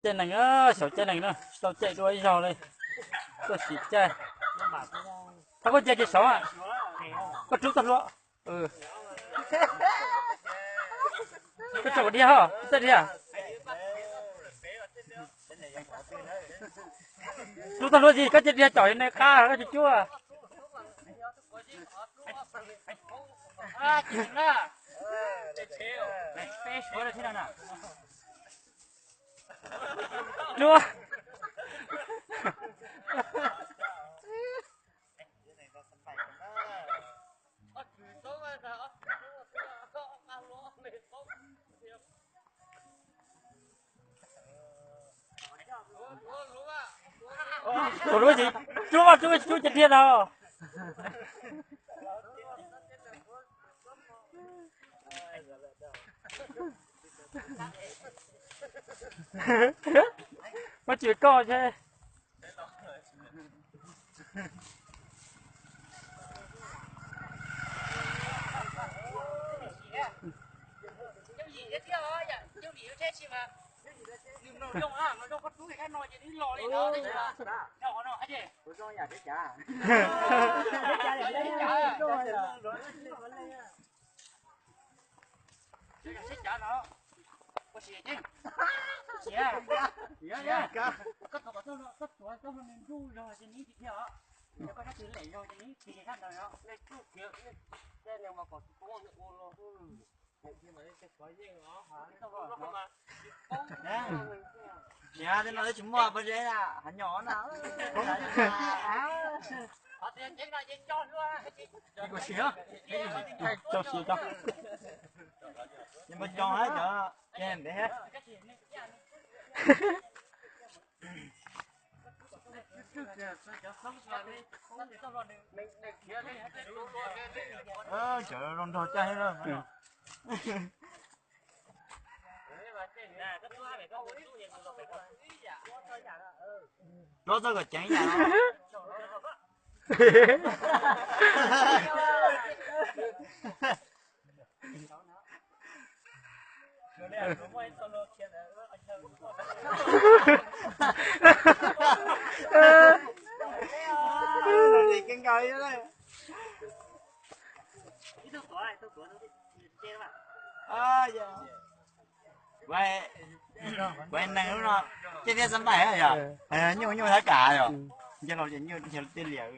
Caij nees, saum caij nees na, tsis tau caij dua ib zaug li. Tuaj sim caij. Thov koj cia kiag saud, koj rub txoj hlua. Koj tsom dhia ho, txaj dhia. Rub txoj hlua ntsis, koj cia dhia caum nws qab koj tsis cuab. Rub. Tus lub tsis rub, rub tsis rub ces dhia no. Muab tsis koj thiab. Niam, tej no twb tsis muaj pob zeb na, hav nyom na. Cov siv, cov siv, cov, cov ntev. Cov zoo nraug caj thiab. Rub txoj kom ceev yam. Kuv hais neeg lub no, caij thiab xab npaim yog, nyuj nyuj thab kam yog, nce los ces nyuj nce tej liam.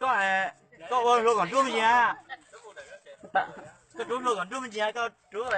Koj, koj ua hlua kom nruab me ntsis, koj rub hlua kom nruab me ntsis, koj rub